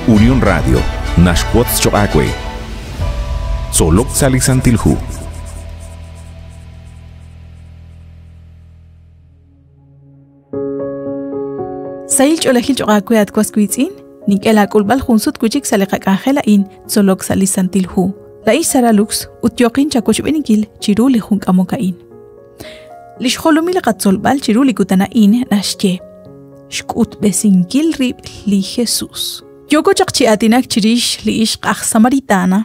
Unión Radio naxwotz choq' aawe. Tzolok sa' li Santil Hu. Sahil ch'oolejil choq' aawe at was wiitz'in, nink'e laak'ulb'al jun sut wi' chik sa' li qak'anjel a'in Tzolok sa' li Santil Hu. Laa'in Sara Lux ut yooqin chawochb'eeninkil chiru li jun k'amok a'in. Li xjolomil li qatzolb'al chiru li kutan a'in naxye xk'utb'esinkil rib' li Jesús. Yooko chaq chi aatinak chirix li ixq aj Samaritana.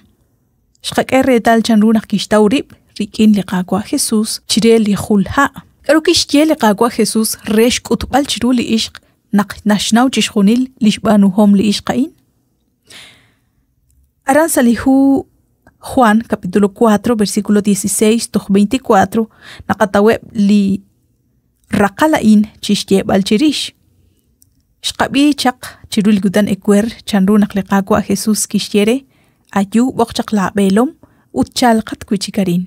Xqak'e reetal chanru naq kixtaw rib' rik'in li Qaawa' Jesús chire li jul ha'. K'aru kixye li Qaawa' Jesús re xk'utb'al chiru li ixq naq naxnaw chixjunil li xb'aanuhom li ixq a'in? Aran sa' li hu Juan capítulo 4 versículo 16 toj 24 naqataweb' li raqal a'in chi xyeeb'al chirix. Xqab'i chaq chiru li kutan ewer chanru naq li Qaawa' Jesús kixye re, ayu b'oq chaq laab'eelom ut chalqat wi' chik arin.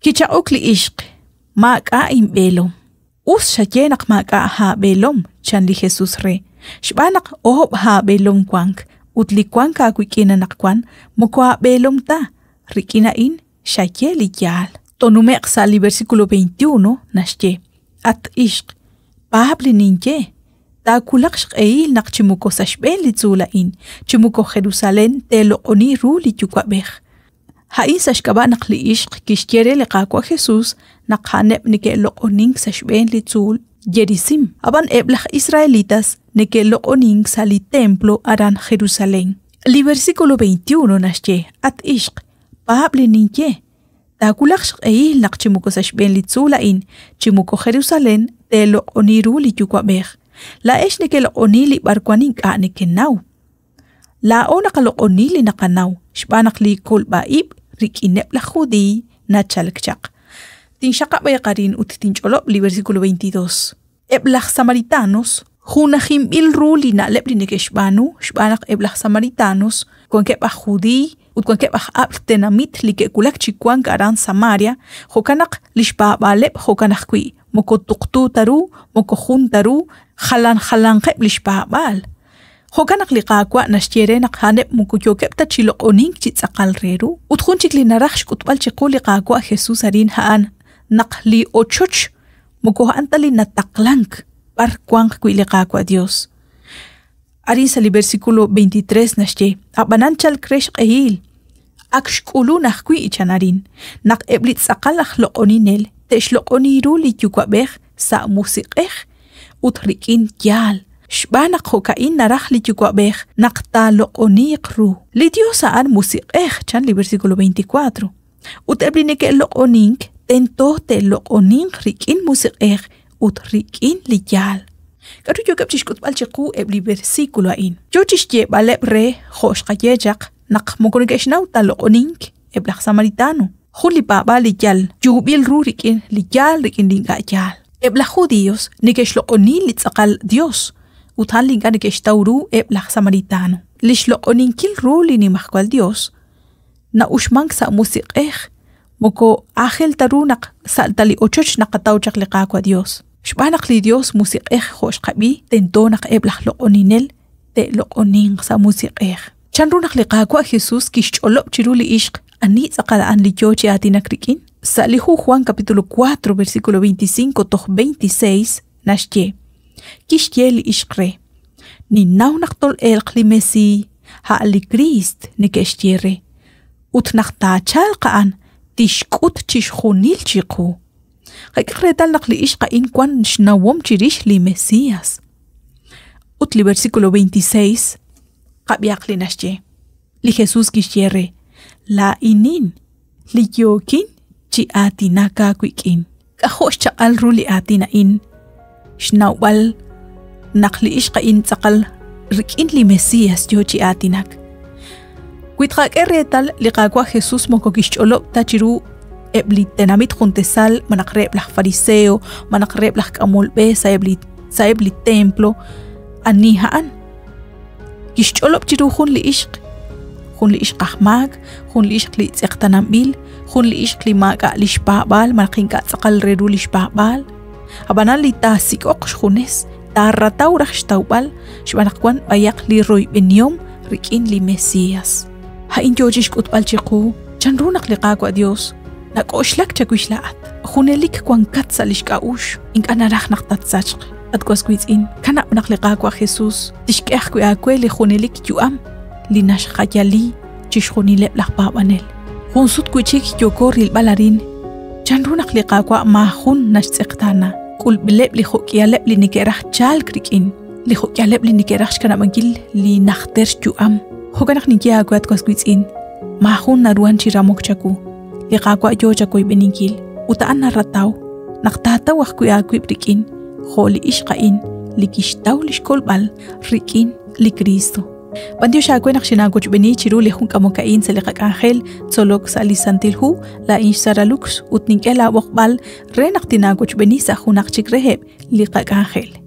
Kichaq'ok li ixq, maak'a' inb'eelom. Us xaye naq maak'a' aab'eelom, chan li Jesús re, xb'aan naq oob' aab'eelom wank ut li wank aawik'in anaqwan moko aab'eelom ta, rik'in a'in xaye li yaal. Tonume'q sa' li versículo 21 naxye, At ixq, paab' li ninye, taawulaq xq'ehil naq chi moko sa' xb'een li tzuul a'in, chi moko Jerusalén teeloq'oni ru li Yuwa'b'ej. A'in sa' xk'ab'a' naq li ixq kixye re li Qaawa' Jesús naq a'aneb' neke'loq'onink sa' xb'een li tzuul Gerizim, ab'an eb' laj Israelitas neke'loq'onink sa' li templo aran Jerusalén. Li versículo 21 naxye, At ixq, paab' li ninye, taawulaq xq'ehil naq chi moko sa' xb'een li tzuul a'in, chi moko Jerusalén teeloq'oni ru li Yuwa'b'ej. Laa'ex nekeloq'oni li b'arwan ink'a' nekenaw. Laa'o naqaloq'oni li naqanaw xb'aan naq li kolb'a-ib' rik'ineb' laj Judiiy nachalk chaq. Tinxaqab' arin ut tinch'olob' li versículo 22. Eb' laj Samaritanos junajinb'il ru li na'leb' li neke'xb'aanu xb'aan naq eb' laj Samaritanos wankeb' aj Judiiy ut wankeb' aj ab'l tenamit li ke'wulak chi wank aran Samaria, jo'kan naq li xpaab'aaleb' jo'kan ajwi' moko tuqtu ta ru, moko jun ta ru, jalan jalanqeb' li xpaab'aal. Jo'kan naq li Qaawa' naxye re naq a'aneb' moko yookeb' ta chi loq'onink chi tz'aqal re ru. Ut jun chik li naraj xk'utb'al chiqu li Qaawa' Jesús arin a'an naq li ochoch moko a'an ta li nataqlank b'ar wanq wi' li Qaawa' Dios. Arin sa' li versículo 23 naxye, ab'anan chalk re xq'ehil, ak xk'ulun ajwi' chan arin, naq eb' li tz'aqal aj loq'oninel te'xloq'oni ru li Yuwa'b'ej sa' musiq'ej ut rik'in yaal, xb'aan naq jo'ka'in naraj li Yuwa'b'ej naq taaloq'oniiq ru. Li Dios a'an musiq'ej, chan li versículo 24. Ut eb' li neke'loq'onink tento te'loq'oninq rik'in musiq'ej ut rik'in li yaal. K'aru yookeb' chi xk'utb'al chiqu eb' li versículo a'in? Yo chi xyeeb'aleb' re jo' xqaye chaq naq moko neke'xnaw ta loq'onink eb' laj Samaritano, jun li paab'aal li yal yuub'il ru rik'in li yaal rik'in li ink'a' yaal. Eb' laj Judíos neke'xloq'oni li tz'aqal Dios ut a'an li ink'a' neke'xtaw ru eb' laj Samaritano. Li xloq'oninkil ru li Nimajwal Dios na'uxmank sa' musiq'ej, moko aajel ta ru naq sa' ta li ochoch naqataw chaq li Qaawa' Dios. Xb'aan naq li Dios musiq'ej jo' xqab'i, tento naq eb' laj loq'oninel te'loq'oninq sa' musiq'ej. Chanru naq li Qaawa' Jesús kixch'olob' chiru li ixq ani tz'aqal a'an li yoo chi aatinak rik'in? Sa' li hu Juan capítulo 4 versículo 25 toj 26 naxye, Kixye li ixq re, Ninnaw naq tol'elq li Mesiiy, a' li Kriist neke'xye re, ut naq taachalq a'an tixk'ut chixjunil chiqu. Qak'e reetal naq li ixq a'in wank xnawom chirix li Mesías. Ut li versículo 26 qab'ihaq li naxye. Li Jesús kixye re, Laa'inin li yookin chi aatinak aawik'in. K'ajo' xchaq'al ru li aatin a'in, xnawb'al naq li ixq a'in tz'aqal rik'in li Mesías yoo chi aatinak. Wi tqak'e reetal, li Qaawa' Jesús moko kixch'olob' ta chiru eb' li tenamit juntesal malaj reheb' laj fariseo malaj reheb' laj k'amol b'e sa'eb' li sa'eb' li templo ani a'an. Kixch'olob' chiru jun li ixq, jun li ixq aj maak, jun li ixq li tz'eqtananb'il, jun li ixq li maak'a' li xpaab'aal malaj ink'a' tz'aqal re ru li xpaab'aal. Ab'anan li taasik'oq xjunes Taarataw raj xtawb'al xb'aan naq wan b'ayaq li royb'enihom rik'in li Mesías. A'in yoo chixk'utb'al chiqu chanru naq li Qaawa' Dios nak'oxlak chawix laa'at. Junelik wankat sa' lix k'a'uxl, ink'a' naraj naq tatsachq. At was wiitz'in, kanab' naq li Qaawa' Jesus tixk'e ajwi' aawe li junelik yu'am li naxjayali chixjunileb' laj paab'anel. Jun sut wi'chik yooko rilb'al arin chanru naq li Qaawa' maajun naxtz'eqtaana. K'ulb'ileb' li jo'k'ihaleb' li neke'raj chalk rik'in, li jo'k'ihaleb' li neke'raj xkanab'ankil li najter xyu'am. Jo'kan naq ninye aawe at was wiitz'in, maajun naruhan chi ramok chawu. Li Qaawa' yoo chawoyb'eninkil ut a'an narataw naq taataw ajwi' aawib' rik'in jo' li ixq a'in li kixtaw lix kolb'al rik'in li Kristo. B'antiox aawe naq xinaawochb'eeni chiru li jun k'amok a'in sa' li qak'anjel tzolok sa' li Santil Hu, laa'in xSara Lux ut nink'e laab'oqb'al re naq tinaawochb'eeni sa' junaq chik reheb' li qak'anjel.